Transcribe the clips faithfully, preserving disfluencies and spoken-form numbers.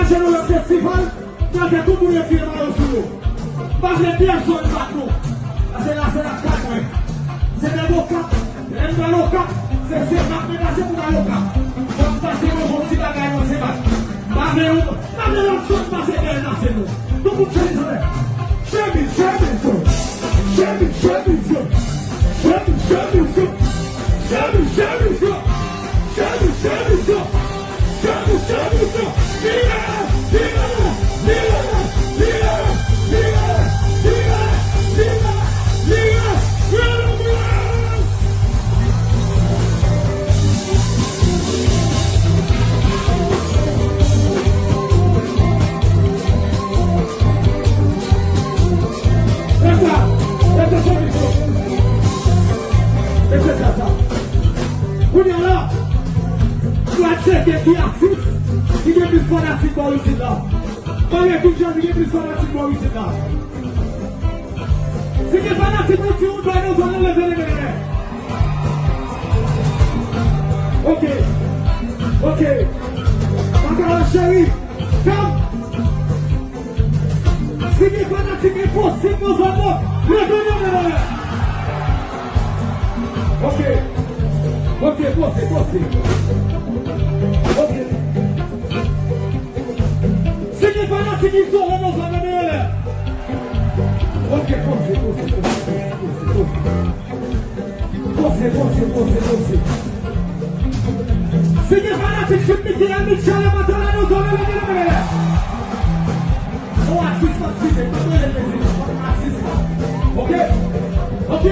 Se nou nan festival, nou fè tout moun retire mayo sou yo. M pa vle pèsonn bat nou. Paske la se lakay mwen. Se nan Okap. Lè m pral Okap, se Semak mwen pase pou m al Okap. Fò m pase manje yon ti bagay nan Semak. M pa vle yon, m pa vle lòt zòn pase bèl pase nou. Tout moun chèmiz anlè. Chèmiz, chèmiz yo. Chèmiz, chèmiz yo. Chèmiz, chèmiz yo. Chèmiz, chèmiz yo. Chèmiz, chèmiz yo. Chèmiz, chèmiz yo. Vire, vire, vire, vire. Kounye a la, nou al tcheke ki atis ki gen plis fanatik bò isit la. Konnen ki djaz ki gen plis fanatik bò isit la. Si gen fanatik nou ti ou dwa nou zòn nan leve men anlè. Ok. Ok. Makala cheri. Come. Si gen fanatik Enposib nan zòn nan, leve men anlè. Ok. Ok, poze, poze. Ok. Si gen fanatik Izo nan zòn nan, leve men anlè. Ok, poze, poze, poze, poze, poze. Poze, poze, poze, poze. Si gen fanatik Sweet Micky, Michel, Matala, nou zòn nan, leve men anlè. O atis la, ti de, pa rele prezidan, atis la. Ok? Ok?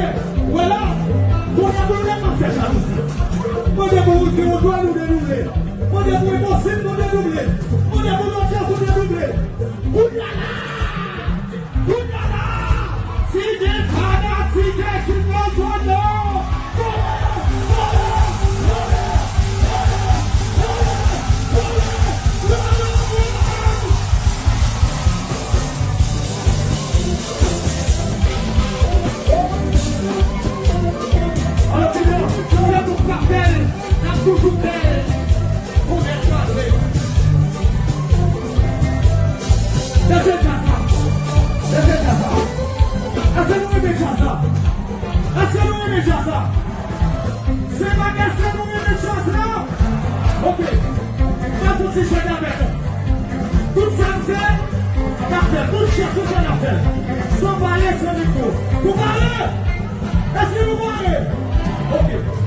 Wè la, kounye a nou lè m ap fè jalouzi. Mande pou Roody, ou dwe nou dedouble. Mande pou Enposib, nou dedouble. Mande pou lòt djaz, nou dedouble. Kounye a la! Kounye a la, si gen fanatik ekip nan zòn nan, vole, vole, vole. Alò, kounye a, kounye a nou pa bèl, n ap toujou bèl. Konnen kraze. Leve djaz la. Leve djaz la. Èske nou renmen djaz la? Èske nou renmen djaz la? Se pa èske nou renmen djaz la? Ok. Fè tout ti jwèt avèk nou. Tout sa n fè, n ap fè. Tout chans nou fè, n ap fè. San pale, san mikwo. Nou pare? Èske nou pare? Ok.